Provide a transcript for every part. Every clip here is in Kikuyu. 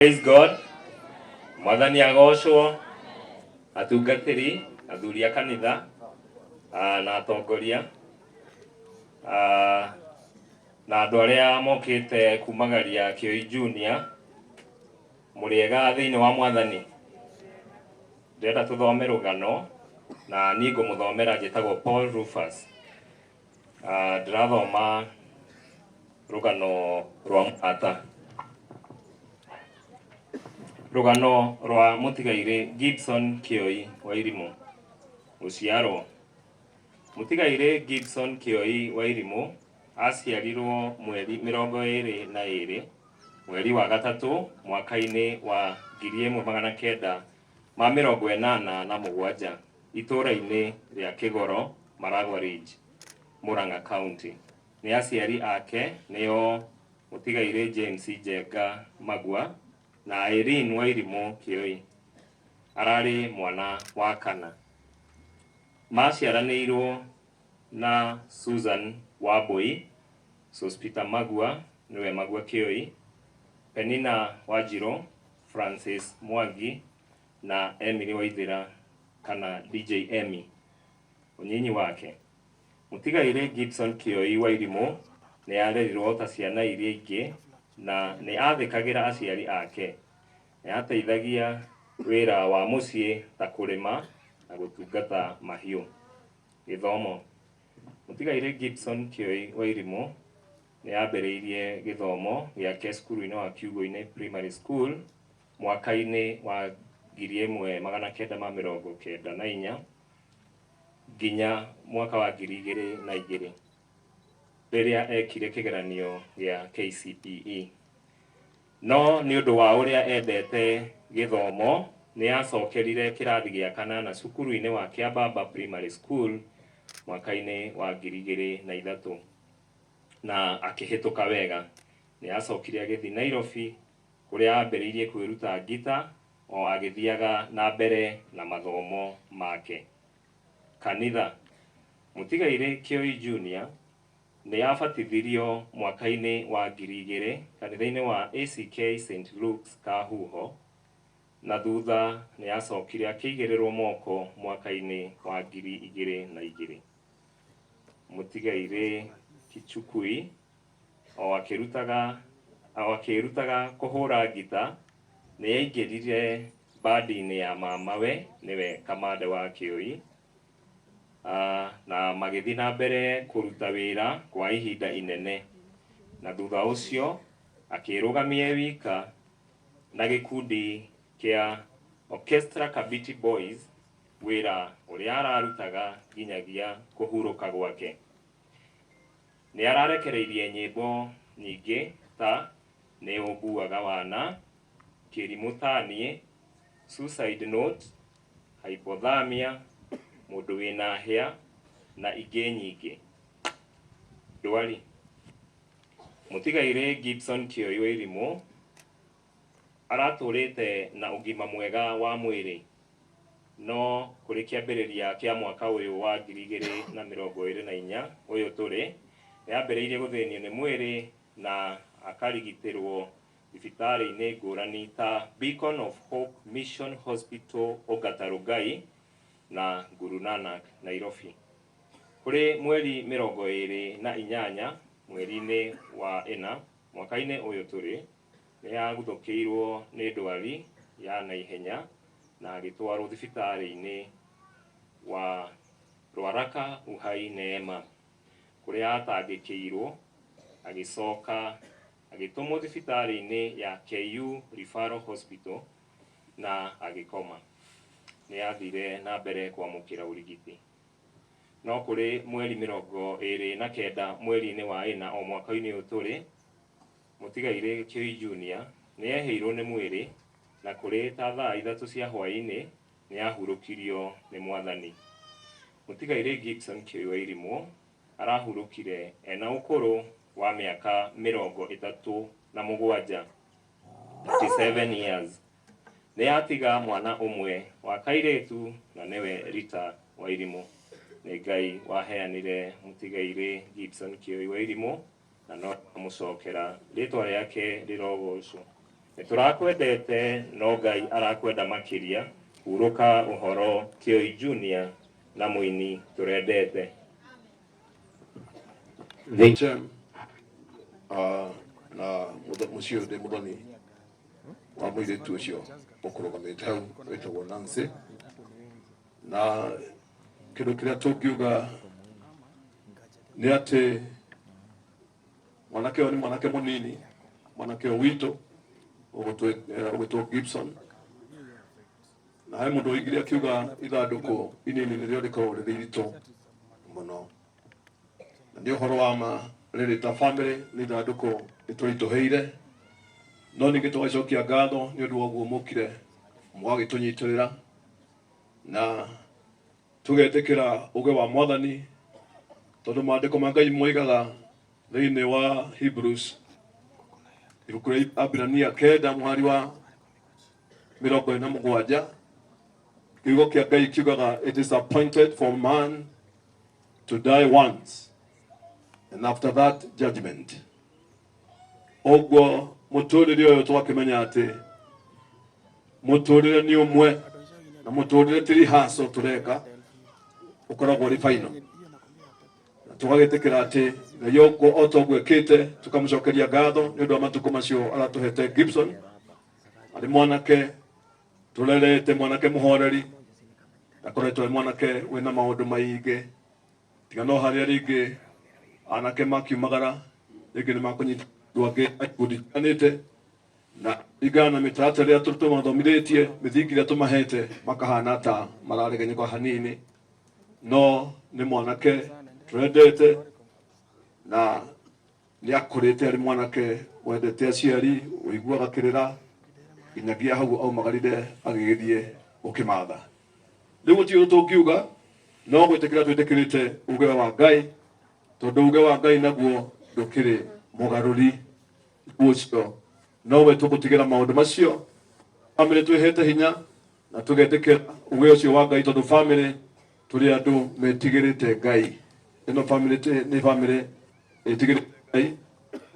Praise God. Mwathani agocwo, atungatĩri, athuri a kanitha, na atongoria, na andũ arĩa mokĩte kumagaria Kĩoi Junior, mũrĩega thĩinĩ wa Mwathani. Ndĩrenda tũthome rũgano na niĩ ngũmũthomera njĩtagwo Paul Rufus. Ndĩrathoma rũgano rwa mũrata. Rũgano rwa mũtigairĩ Gibson Kĩoi Wairimũ. Gũciarwo. Mũtigairĩ Gibson Kĩoi Wairimũ aciarirwo mweri 22 mweri wa gatatũ mwaka-inĩ wa 1987 itũũra-inĩ rĩa Kĩgoro, Maragwa Ridge, Murang'a County. Nĩ aciari ake nĩo mũtigairĩ James Njenga Magua na Irene Wairimũ Kĩoi. Ararĩ mwana wa kana. Maciaranĩirwo na Susan Wambui, Sospeter Magua nĩwe Magua Kĩoi, Penina Wanjirũ, Francis Mwangi na Emily Waithĩra kana DJ Emmy. Ũnyinyi wake. Mũtigairĩ Gibson Kĩoi Wairimũ nĩ arerirwo ta ciana iria ingĩ na nĩ athĩkagĩra aciari ake. Nĩ ateithagia wĩra wa mũciĩ ta kũrĩma na gũtungata mahiũ. Gĩthomo. Mũtigairĩ Gibson Kĩoi Wairimũ nĩ ambĩrĩirie gĩthomo gĩake cukuru-inĩ wa Kiugũ-inĩ Primary School mwaka-inĩ wa 1994 nginya mwaka wa 2002 rĩrĩa ekire kĩgeranio gĩa KCPE. No nĩ ũndũ wa ũrĩa endete gĩthomo nĩ acokerire kĩrathi gĩa kanana cukuru-inĩ wa Kĩambamba Primary School mwaka-inĩ wa 2003 na akĩhĩtũka wega. Nĩ acokire agĩthiĩ Nairobi kũrĩa ambĩrĩirie kwĩruta ngita o agĩthiaga na mbere na mathomo make. Kanitha. Mũtigairĩ Kĩoi Junior nĩ abatithirio mwaka-inĩ wa 2000 kanitha-inĩ wa ACK St Luke's Kahuho na thutha nĩ acokire akĩigĩrĩrwo moko mwaka-inĩ wa 2002. Mũtigairĩ Kichukui o akĩrutaga o akĩĩrutaga kũhũra ngita nĩ aingĩrire bandi-inĩ ya mamawe nĩwe Kamande wa Kĩoi, na magĩthiĩ na mbere kũruta wĩra kwa ihinda inene, na thutha ũcio akĩĩrũgamia e wika na gĩkundi kĩa Orchestra Kabiti Boys, wĩra ũrĩa ararutaga nginyagia kũhurũka gwake. Nĩ ararekereirie nyĩmbo nyingĩ ta Nĩ Ũnguaga Wana, Kĩrimũ Ta Niĩ, Suicide Note, Hypothermia, Mũndũ Wĩna Hĩa na ingĩ nyingĩ. Ndwari. Mũtigairĩ Gibson Kĩoi Wairimu aratũrĩte na ũgima mwega wa mwĩrĩ no kũrĩ kĩambĩrĩria kĩa mwaka ũyũ wa 2024 ũyũ tũrĩ, nĩ ambĩrĩirie gũthĩnio nĩ mwĩrĩ na akarigitĩrwo thibitarĩ-inĩ ngũrani ta Beacon of Hope Mission Hospital Ongata Rongai na Guru Nanak Nairobi. Kũrĩ mweri 28 mweri-inĩ wa ĩna mwaka-inĩ ũyũ tũrĩ, nĩ aguthũkĩirwo nĩ ndwari ya naihenya na agĩtwarwo thibitarĩ-inĩ wa Ruaraka Uhai Neema kũrĩa atangĩkĩirwo agĩcoka agĩtũmwo thibitarĩ-inĩ ya KU Referral Hospital na agĩkoma. Nĩ athire na mbere kwamũkĩra ũrigiti. No kũrĩ mweri 29 mweri-inĩ wa ĩna o mwaka-inĩ ũyũ tũrĩ, mũtigairĩ Kĩoi Junior nĩ ehĩirwo nĩ mwĩrĩ na kũrĩ ta thaa 3 cia hwaĩ-inĩ nĩ ahurũkirio nĩ Mwathani. Mũtigairĩ Gibson Kĩoi Wairimũ arahurũkire ena ũkũrũ wa mĩaka 37, 37 years. Nĩ atiga mwana ũmwe wa kairĩtu na nĩwe Rita Wairimũ. Nĩ Ngai waheanire mũtigairĩ Gibson Kĩoi Wairimũ na no amũcokera. Rĩtwa rĩake rĩrogocwo. Nĩ tũrakwendete no Ngai arakwenda makĩria. Hurũka ũhoro Kĩoi Junior na mũini tũrendete. Chem na mũciĩ ũyũ ndĩ mũthoni wa mũirĩtu ũcio ũkũrũgamĩte hau wĩtagwo Nancy, na kĩndũ kĩrĩa tũngiuga nĩ atĩ mwanake ũyũ nĩ mwanake mũnini, mwanake ũyũ witũ ũgwĩtwo Gibson, na he mũndũ oigire akiuga ithandũkũ inini nĩrĩo rĩkoragwo rĩrĩ iritũ mũno, na nĩ ũhoro wa ma rĩrĩ ta family nĩ ithandũkũ rĩtũritũhĩire, no ningĩ tũgacokia ngatho nĩ ũndũ wa ũguo mũkire mũgagĩtũnyitĩrĩra na tũgetĩkĩra ũge wa Mwathani, tondũ maandĩko ma Ngai moigaga thĩinĩ wa Hebrews ibuku rĩa Abirania 9 mũhari wa 47, kiugo kĩa Ngai kiugaga, "It is appointed for man to die once, and after that judgment." Ũguo mũtũrĩre ũyũ twakĩmenya atĩ mũtũrĩre nĩ ũmwe, na mũtũrĩre ti rehearsal tũreka, ũkoragwo ũrĩ final, na tũgagĩtĩkĩra atĩ Ngai ũguo o ta ũguo ekĩte tũkamũcokeria ngatho nĩ ũndũ wa matukũ macio aratũhete Gibson arĩ mwanake tũrerete, mwanake mũhoreri, akoretwo arĩ mwanake wĩna maũndũ maingĩ, tiga no harĩa rĩngĩ anake makiumagara rĩngĩ nĩ makũnyita andũ angĩ a ikundi itiganĩte, na ringana na mĩtaratara ĩrĩa tũmathomithĩtie, mĩthingi ĩrĩa tũmahete, makahana ta mararegenyũka hanini, no nĩ mwanake tũrendete na nĩ akũrĩte arĩ mwanake wendete aciari, ũiguaga kĩrĩra nginyagia hau aumagarire agĩgĩthiĩ gũkĩmatha. Rĩu gũtirĩ ũndũ tũngiuga no gwĩtĩkĩra twĩtĩkĩrĩte uge wa Ngai, tondũ uge wa Ngai naguo ndũkĩrĩ mũgarũri. Ũcio nowe tũgũtigĩra maũndũ macio. Family twĩhete hinya na tũgetĩkĩra uge ũcio wa Ngai, tondũ family tũrĩ andũ metigĩrĩte Ngai. Ĩno family nĩ family ĩtigĩrĩte Ngai.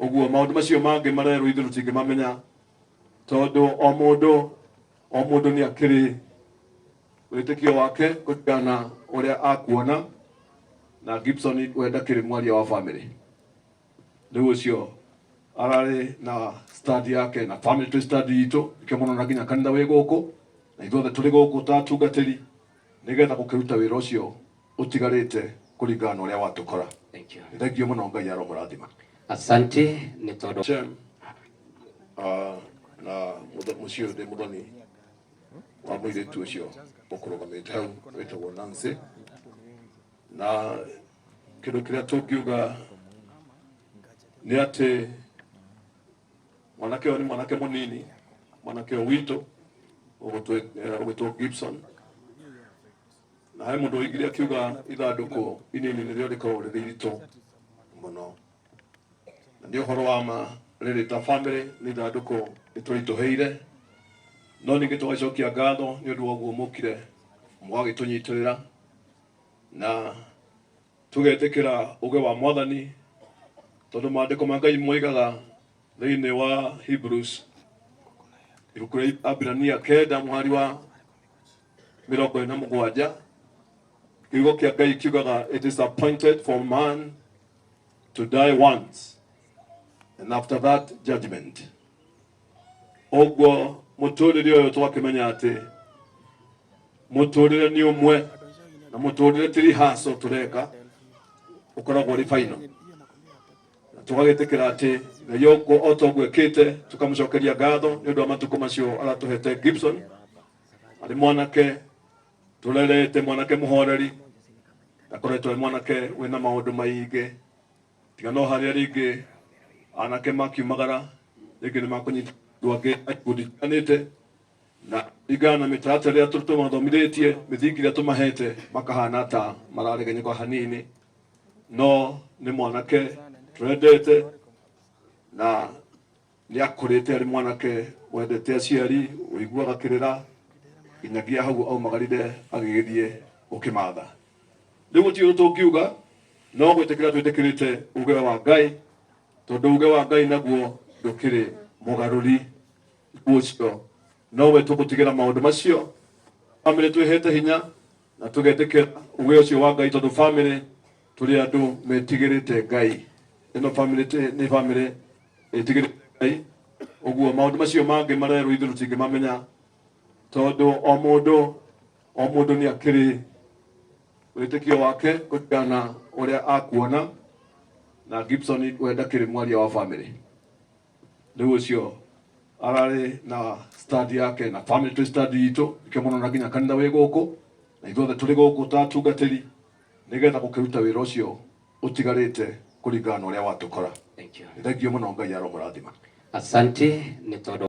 Ũguo maũndũ macio mangĩ marerwo ithuĩ tũtingĩmamenya, tondũ o mũndũ o mũndũ nĩ akĩrĩ wĩtĩkio wake kũringana na ũrĩa akuona, na Gibson we ndakĩrĩ mwaria wa family. Rĩu ũcio ararĩ na stand yake na family twĩ stand itũ, nĩkĩo mũno na nginya kanitha wĩ gũkũ na ithuothe tũrĩ gũkũ ta atungatĩri, nĩgetha gũkĩruta wĩra ũcio ũtigarĩte kũringana na ũrĩa watũkora. Thank you. Thank you mũno, Ngai aromũrathima. Asante nĩ tondũ Chem na mũciĩ ũyũ ndĩ mũthoni wa mũirĩtu ũcio ũkũrũgamĩte hau wĩtagwo Nancy, na kĩndũ kĩrĩa tũngiuga nĩ atĩ mwanake ũyũ nĩ mwanake mũnini, mwanake ũyũ witũ ũgwĩtwo Gibson, na he mũndũ oigire akiuga ithandũkũ inini nĩrĩo rĩkoragwo rĩrĩ iritũ mũno, na nĩ ũhoro wa ma rĩrĩ ta family nĩ ithandũkũ rĩtũritũhĩire, no ningĩ tũgacokia ngatho nĩ ũndũ wa ũguo mũkire mũgagĩtũnyitĩrĩra na tũgetĩkĩra ũge wa Mwathani, tondũ maandĩko ma Ngai moigaga thĩinĩ wa Hebrews ibuku rĩa Abirania 9 mũhari wa 47, kiugo kĩa Ngai kiugaga, "It is appointed for man to die once, and after that judgment." Ũguo mũtũrĩre ũyũ twakĩmenya atĩ mũtũrĩre nĩ ũmwe, na mũtũrĩre ti rehearsal tũreka, ũkoragwo ũrĩ final, na tũgagĩtĩkĩra atĩ Ngai ũguo o ta ũguo ekĩte tũkamũcokeria ngatho nĩ ũndũ wa matukũ macio aratũhete Gibson arĩ mwanake tũrerete, mwanake mũhoreri, akoretwo arĩ mwanake wĩna maũndũ maingĩ, tiga no harĩa rĩngĩ anake makiumagara rĩngĩ nĩ makũnyita andũ angĩ a ikundi itiganĩte, na ringana na mĩtaratara ĩrĩa tũmathomithĩtie, mĩthingi ĩrĩa tũmahete, makahana ta mararegenyũka hanini, no nĩ mwanake tũrendete na nĩ akũrĩte arĩ mwanake wendete aciari, ũiguaga kĩrĩra nginyagia hau aumagarire agĩgĩthiĩ gũkĩmatha. Rĩu gũtirĩ ũndũ tũngiuga no gwĩtĩkĩra twĩtĩkĩrĩte uge wa Ngai, tondũ uge wa Ngai naguo ndũkĩrĩ mũgarũri. Ũcio nowe tũgũtigĩra maũndũ macio. Bamĩrĩ twĩhĩte hinya na tũgetĩkĩra uge ũcio wa Ngai, tondũ bamĩrĩ tũrĩ andũ metigĩrĩte Ngai. Ĩno bamĩrĩ nĩ bamĩrĩ ĩtigĩrĩte Ngai. Ũguo maũndũ macio mangĩ marerwo ithuĩ tũtingĩmamenya, tondũ o mũndũ o mũndũ nĩ akĩrĩ wĩtĩkio wake kũringana na ũrĩa akuona. Na Gibson we ndakĩrĩ mwaria wa bamĩrĩ, rĩu ũcio ararĩ na stand yake na family twĩ stand itũ. Nĩkĩo mũno na nginya kanitha wĩ gũkũ na ithuothe tũrĩ gũkũ ta atungatĩri, nĩgetha gũkĩruta wĩra ũcio ũtigarĩte kũringana na ũrĩa watũkora. Thank you. Thank you mũno, Ngai aromũrathima. Asante nĩ tondũ.